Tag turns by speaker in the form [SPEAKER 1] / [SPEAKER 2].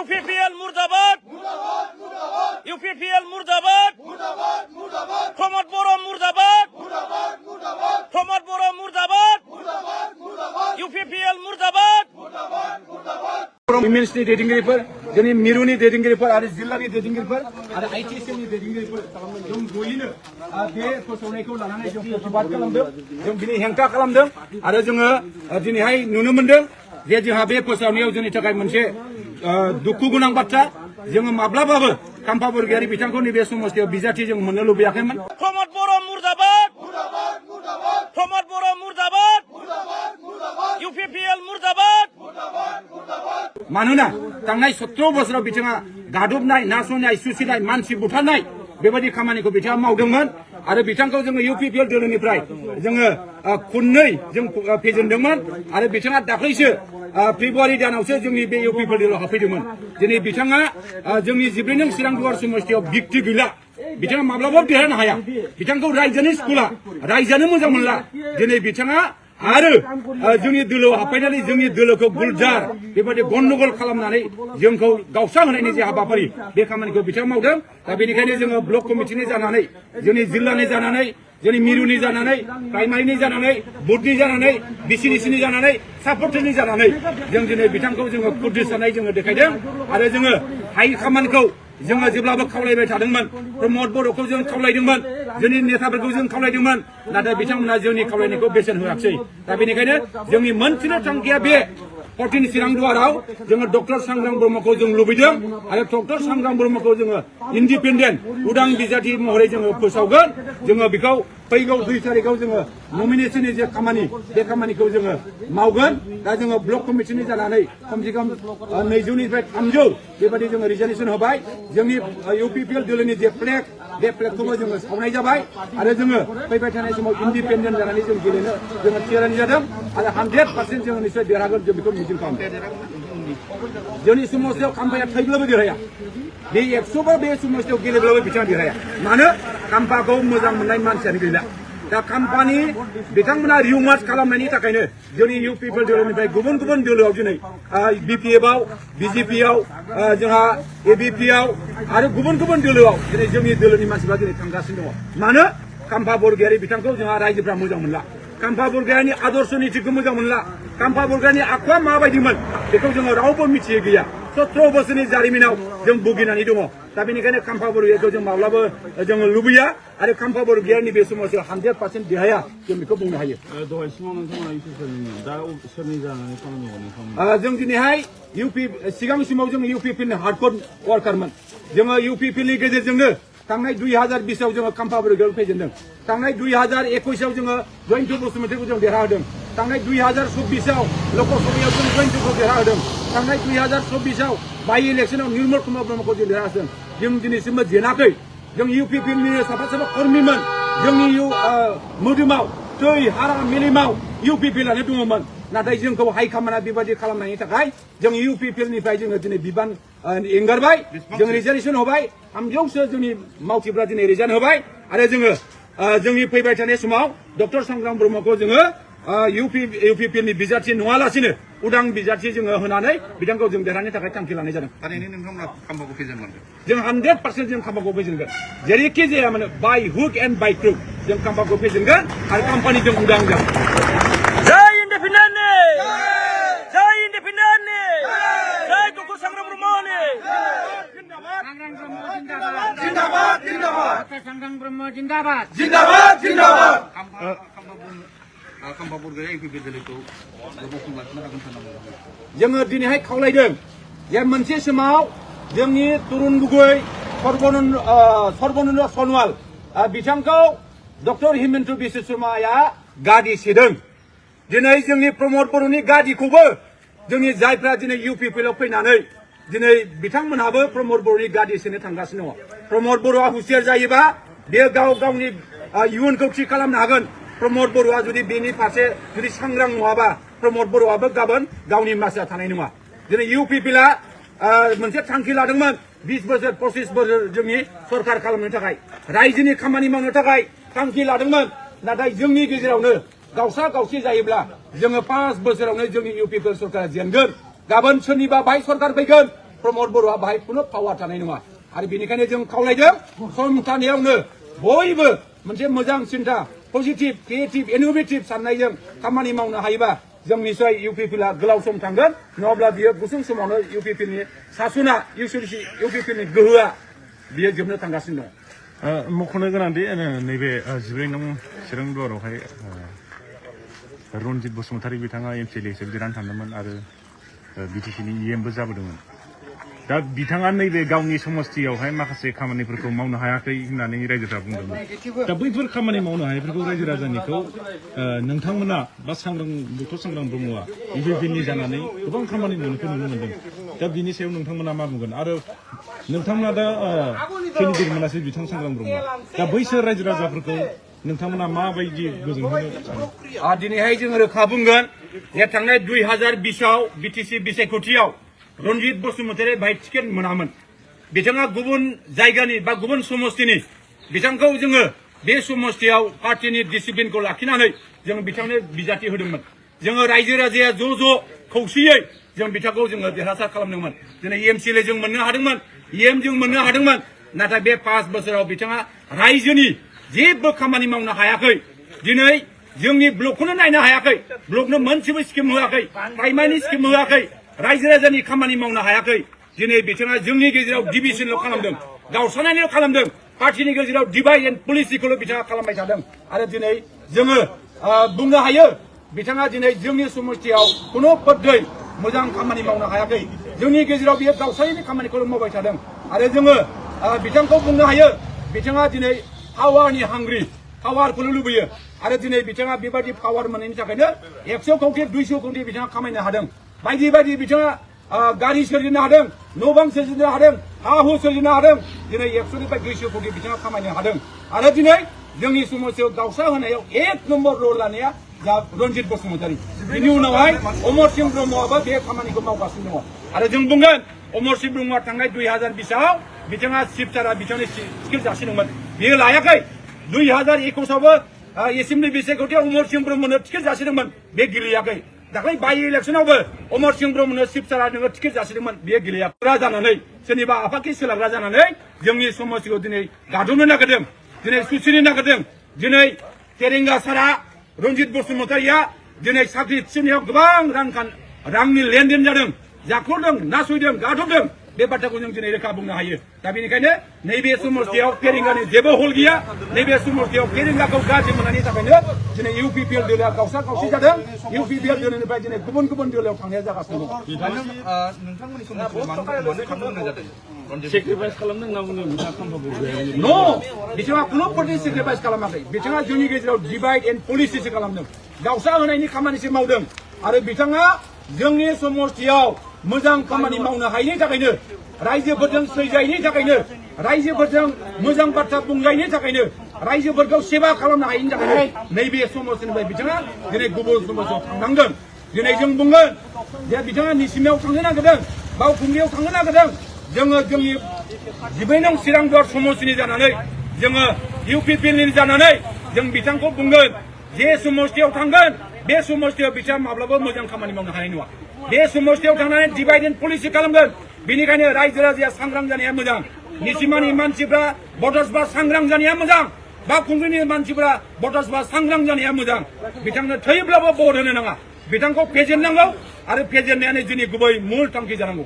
[SPEAKER 1] UPPL मुर्दाबाद UPPL मुर्दाबाद प्रमोद बर' मुर्दाबाद प्रमोद बर' मुर्दाबाद UPPL मुर्दाबाद
[SPEAKER 2] Women's दैदेनगिरिफोर जोंनि मिरुनि दैदेनगिरिफोर आरो जिल्लानि दैदेनगिरिफोर आरो ITSMनि दैदेनगिरिफोर जों जयैनो बे फोसावनायखौ लानानै जों प्रतिबाद खालामदों जों बिनि हेंथा खालामदों आरो जोङो दिनैहाय नुनो मोनदों जे जोंहा बे फोसावनायाव जोंनि थाखाय मोनसे दुखु गोनां बाथ्रा जोङो माब्लाबाबो काम्फा बरगयारी बिथांखौ नैबे समस्थियाव बिजाथि जों मोननो लुबैयाखैमोन।
[SPEAKER 1] प्रमोद बर' मुर्दाबाद प्रमोद बर' मुर्दाबाद UPPL मुर्दाबाद
[SPEAKER 2] मानोना थांनाय 17 बोसोराव बिथाङा गादबनाय नासयनाय सुसिनाय मानसि बुथारनाय बेबायदि खामानिखौ बिथाङा मावदोंमोन आरो बिथांखौ जोङो UPPL दोलोनिफ्राय जोङो खननै जों फेजेनदोंमोन आरो बिथाङा दाख्लैसो फेब्रुवारि दानावसो जोंनि बे UPPL दोलोआव हाबफैदोंमोन। दिनै बिथाङा जोंनि 14 नं चिरां दुवार समस्थियाव बिक्ति गैला बिथाङा माब्लाबाबो देरहानो हाया बिथांखौ रायजोनि स्कुला रायजोआनो मोजां मोनला दिनै बिथाङा आरो जोंनि दोलोआव हाबफैनानै जोंनि दोलोखौ गुलजार बेबायदि गन्डगल खालामनानै जोंखौ गावस्रा होनायनि जे हाबाफारि बे खामानिखौ बिथाङा मावदों। दा बेनिखायनो जोङो ब्लक कमिटिनि जानानै जोंनि जिल्लानि जानानै जोंनि मिरुनि जानानै प्राइमारिनि जानानै बुथनि जानानै बिसिडिसिनि जानानै सापर्टनि जानानै जों दिनै बिथांखौ जोङो खुद्रिसानाय जोङो देखायदों आरो जोङो हायै खामानिखौ जोङो जेब्लाबो खावलायबाय थादोंमोन। प्रमोद बर'खौ जों खावलायदोंमोन जोंनि नेताफोरखौ जों खावलायदोंमोन नाथाय बिथांमोना जोंनि खावलायनायखौ बेसेन होआखै। दा बेनिखायनो जोंनि मोनसेल' थांखिया बे 14 चिरां दुवाराव जोङो डक्टर सांग्रां ब्रह्मखौ जों लुबैदों आरो डक्टर सांग्रां ब्रह्मखौ जोङो इन्डिपेन्डेन्ट उदां बिजाथि महरै जोङो फोसावगोन। जोङो बेखौ फैगौ 2 तारिखआव जोङो नमिनेशननि जे खामानि बे खामानिखौ जोङो मावगोन। दा जोङो ब्लक कमिटिनि जानानै खमसे खम 200 निफ्राय 300 बेबायदि जोङो रिजल्यूशन होबाय। जोंनि UPPL दोलोनि जे फ्लेग बे फ्लेगखौबो जोङो सावनाय जाबाय आरो जोङो फैबाय थानाय समाव इन्डिपेन्डेन्ट जानानै जों गेलेनो जोङो थियारि जादों आरो 100% जोङो निश्चय देरहागोन जों बेखौ मिजिं खालामदों। जोंनि समस्थियाव काम्फाया थैब्लाबो देरहाया बे 100 बार बे समस्थियाव गेलेब्लाबो बिथाङा देरहाया मानो काम्फाखौ मोजां मोननाय मानसियानो गैला। दा काम्फानि बिथांमोना रिउमार्स खालामनायनि थाखायनो जोंनि UPPL दोलोनिफ्राय गुबुन गुबुन दोलोआव दिनै BPF आव BJP आव जोंहा ABP आव आरो गुबुन गुबुन दोलोआव दिनै जोंनि दोलोनि मानसिफ्रा दिनै थांगासिनो दङ। मानो काम्फा बरगयारी बिथांखौ जोंहा रायजोफ्रा मोजां मोनला काम्फा बरगयारीनि आदर्श नीतिखौ मोजां मोनला काम्फा बरगयारीनि आखुआ माबायदिमोन बेखौ जोङो रावबो मिथियै गैया। 17 बोसोरनि जारिमिनाव जों भुगिनानै दङ। दा बेनिखायनो काम्फा बरगयारीखौ जों माब्लाबो जोङो लुबैया आरो काम्फा बरगयारीनि बे समस्यायाव 100% देरहाया जों बेखौ बुंनो हायो।
[SPEAKER 3] दहाय सिमाव नोंथांमोना दा सोरनि जानानै खामानि मावनो
[SPEAKER 2] जों दिनैहाय सिगां समाव जों UPPLनि हार्डकोर वार्कारमोन जोङो UPPLनि गेजेरजोंनो थांनाय 2020 आव जोङो काम्फा बरगयारीखौ फेजेनदों। थांनाय 2021 आव जोङो जयन्त बसुमतारीखौ जों देरहाहोदों। थांनाय 2024 आव लकसभायाव जों जयन्तखौ देरहाहोदों। थांनाय 2024 आव बाइ इलेक्शनाव निर्मल कुमार ब्रह्मखौ जों देरहाहोदों। जों दिनैसिमबो जेनाखै जों UPPLनि साफा साफा कर्मीमोन जोंनि मोदोमाव थै हारा मेलेमाव UPPLआनो दङमोन नाथाय जोंखौ हाइकमान्डआ बेबायदि खालामनायनि थाखाय जों UPPLनिफ्राय जोङो दिनै बिबान एंगारबाय जों रिजार्वेसन होबाय 300 जोंनि मावथिफ्रा दिनै रिजाइन होबाय आरो जोङो जोंनि फैबाय थानाय समाव डक्टर सांग्रां ब्रह्मखौ जोङो UPPLनि बिजाथि नङालासिनो उदां बिजाथि जोङो होनानै बिथांखौ जों देरहानो थाखाय थांखि लानाय जादों।
[SPEAKER 4] थारैनो नोंथांमोना काम्फाखौ फेजेनलांगोन
[SPEAKER 2] जों 100% जों काम्फाखौ फेजेनगोन जेरैखि जाया मानो by hook and by crook जों काम्फाखौ फेजेनगोन आरो काम्पानिजों उदां जागोन।
[SPEAKER 1] जय इन्डिपेन्डेन्टनि जय इन्डिपेन्डेन्टनि जय डक्टर सांग्रां ब्रह्मनि
[SPEAKER 2] जिन्दाबाद जिन्दाबाद
[SPEAKER 5] सांग्रां ब्रह्म जिन्दाबाद
[SPEAKER 2] जिन्दाबाद जिन्दाबाद
[SPEAKER 4] काम्फा बरगयारी UPPL दोलोखौ गोबाव लाखिनो हागोन साननानै
[SPEAKER 2] जोङो दिनैहाय खावलायदों जे मोनसे समाव जोंनि तरुन गुगै सर्बानन्द सनवाल बिथांखौ डक्टर हिमन्त बिश्व शर्माया गादी सेदों। दिनै जोंनि प्रमोद बर'नि गादीखौबो जोंनि जायफ्रा दिनै UPPLआव फैनानै दिनै बिथांमोनहाबो प्रमोद बर'नि गादी सेनो थांगासिनो दङ। प्रमोद बर'आ हुसियार जायोबा बे गावनि इयुनखौ थि खालामनो हागोन। प्रमोद बर'आ जुदि बेनि फारसे जुदि सांग्रां नङाबा प्रमोद बर'आबो गाबोन गावनि मासिया थानाय नङा। दिनै UPPLआ मोनसे थांखि लादोंमोन 20 बोसोर 25 बोसोर जोंनि सरकार खालामनो थाखाय रायजोनि खामानि मावनो थाखाय थांखि लादोंमोन नाथाय जोंनि गेजेरावनो गावसा गावसि जायोब्ला जोङो 5 बोसोरावनो जोंनि UPPL सरकारा जेनगोन। गाबोन सोरनिबा बाहाय सरकार फैगोन प्रमद बर'आ बाहाय खुनु पावार थानाय नङा आरो बेनिखायनो जों खावलायदों हमथानायावनो बयबो मोनसे मोजां सिन्था पजिटिभ क्रिएटिभ इनोभेटिभ साननायजों खामानि मावनो हायोबा जों निश्चय इउपिपिएलआ गोलाव सम थांगोन नङाब्ला बियो गुसुं समावनो इउपिपिएलनि सासना इउपिपिएलनि गोहोआ बियो जोबनो थांगासिनो दं।
[SPEAKER 3] मख'नो गोनांदि नैबे 14 नं चिरां दुवारावहाय रनजित बसुमतारी बिथाङा एमसिएलए हिसाबै देरहानानै थांदोंमोन आरो बिटिसिनि इएमबो जाबोदोंमोन। दा बिथाङा नैबे गावनि समस्तियावहाय माखासे खामानिफोरखौ मावनो हायाखै होननानै रायजोफ्रा बुंदोंमोन। दा बैफोर खामानि मावनो हायैफोरखौ रायजो राजानिखौ नोंथांमोना बा डक्टर सांग्रां ब्रह्मआ इउपिपिएलनि जानानै गोबां खामानि मावनायखौ नुनो मोनदों। दा बिनि सायाव नोंथांमोना मा बुंगोन आरो नोंथांमोना दा केन्डिडेट मोनासै बिथां सांग्रां ब्रह्म दा बैसोर रायजो राजाफोरखौ नोंथांमोना माबायदि गोजोन होनो सानो?
[SPEAKER 2] दिनैहाय जों रोखा बुंगोन जे थांनाय 2020आव बिटिसि बिसायख'थियाव रनजित बसुमतारी बाहाय टिकेट मोनामोन। बिथाङा गुबुन जायगानि बा गुबुन समस्तिनि बिथांखौ जोङो बे समस्तियाव पार्टिनि डिसिप्लिनखौ लाखिनानै जों बिथांनो बिजाथि होदोंमोन। जोङो रायजो राजाया ज' खौसेयै जों बिथांखौ जोङो देरहासार खालामदोंमोन। दिनै एमसिएलए जों मोननो हादोंमोन, इएम जों मोननो हादोंमोन। नाथाय बे 5 बोसोराव बिथाङा रायजोनि जेबो खामानि मावनो हायाखै। दिनै जोंनि ब्लकखौनो नायनो हायाखै, ब्लकनो मोनसेबो स्किम होआखै, प्राइमारि स्किम होआखै, रायजो राजानि खामानि मावनो हायाखै। दिनै बिथाङा जोंनि गेजेराव डिभिजनल' खालामदों, गावस्रानायल' खालामदों, पार्टिनि गेजेराव डिभाइड एन्ड पलिसिखौल' बिथाङा खालामबाय थादों। आरो दिनै जोङो बुंनो हायो बिथाङा दिनै जोंनि समस्तियाव खुनु पद्धै मोजां खामानि मावनो हायाखै। जोंनि गेजेराव बियो गावस्रानायनि खामानिखौल' मावबाय थादों। आरो जोङो बिथांखौ बुंनो हायो बिथाङा दिनै पावारनि हांग्रि, पावारखौल' लुबैयो। आरो दिनै बिथाङा बेबायदि पावार मोननायनि थाखायनो 100 कौटि 200 कौटि बिथाङा खामायनो हादों। बायदि बायदि बिथाङा गारि सोरजिनो हादों, न' बां सोरजिनो हादों, हा हु सोरजिनो हादों। दिनै 100निफ्राय 200 कौटि बिथाङा खामायनो हादों। आरो दिनै जोंनि समस्यायाव गावस्रा होनायाव 1 नम्बर रल लानाया जा रनजित बसुमतारी। बिनि उनावहाय अमर सिंह ब्रह्मआबो बे खामानिखौ मावगासिनो दङ। आरो जों बुंगोन अमर सिंह ब्रह्मआ थांनाय 2020आव बिथाङा सिपसारा बिथांनि टिकेट जासिदोंमोन, बियो लायाखै। 2021आवबो एसेम्बलि बिसायख'थियाव अमर सिंह ब्रह्मनो टिकेट जासिदोंमोन, बे गेलेयाखै। दाख्लै बाइ इलेक्सनावबो अमर सिंह ब्रह्मनो सिपसारा नोङो टिकेट जासिदोंमोन, बेयो गेलेयाखै। जानानै सोरनिबा आफादखि सोलाग्रा जानानै जोंनि समस्तिखौ दिनै गादबनो नागिरदों, दिनै सुसिनो नागिरदों। दिनै तेरेंगा सारा रनजित बसुमतारीया दिनै साख्रि थिसननायाव गोबां रांनि लेनदेन जादों, जाख्ल'दों, नासयदों, गादबदों। बे बाथ्राखौ जों दिनै रोखा बुंनो हायो। दा बेनिखायनो नैबे समस्तियाव फेरेंगानि जेबो हल गैया। नैबे समस्तियाव फेरेंगाखौ गाज्रि मोननायनि थाखायनो दिनै इउपिपिएल दोलोआ गावस्रा गावस्रि जादों। इउपिपिएल दोलोनिफ्राय दिनै गुबुन गुबुन दोलोआव थांनाया जागासिनो दं।
[SPEAKER 4] नोंथांमोननि समस्तियाव मानो थांनो गोनां जादों?
[SPEAKER 3] सेक्रिफाइस खालामदों होनना बुंदों बिथाङा खाम्फाखौ।
[SPEAKER 2] बिथाङा खुनु पार्टि सेक्रिफाइस खालामाखै। बिथाङा जोंनि गेजेराव डिभाइड एन्ड पलिसिसो खालामदों, गावस्रा होनायनि खामानिसो मावदों। आरो बिथाङा जोंनि समस्तियाव मोजां खामानि मावनो हायैनि थाखायनो, रायजोफोरजों सैजायैनि थाखायनो, रायजोफोरजों मोजां बाथ्रा बुंजायैनि थाखायनो, रायजोफोरखौ सेवा खालामनो हायैनि थाखायनो नैबे समस्तिनिफ्राय बिथाङा दिनै गुबुन समस्तियाव थांनांगोन। दिनै जों बुंगोन जे बिथाङा निसिमायाव थांनो नागिरदों, बावखुंग्रियाव थांनो नागिरदों। जोङो जोंनि 14 नं चिरां दुवार समस्तिनि जानानै, जोङो इउपिपिएलनि जानानै जों बिथांखौ बुंगोन जे समस्तियाव थांगोन, बे समस्तियाव बिथाङा माब्लाबा मोजां खामानि मावनो हानाय नङा। बे समस्तियाव थांनानै डिभाइड एन्ड पलिसि खालामगोन। बेनिखायनो रायजो राजाया सांग्रां जानाया मोजां, निसिमानि मानसिफ्रा भटार्सफ्रा सांग्रां जानाया मोजां, बावखुंग्रिनि मानसिफ्रा भटार्सफ्रा सांग्रां जानाया मोजां। बिथांनो थैब्लाबो भट होनो नाङा, बिथांखौ फेजेननांगौ। आरो फेजेननायानो जोंनि गुबै मुल थांखि जानांगौ।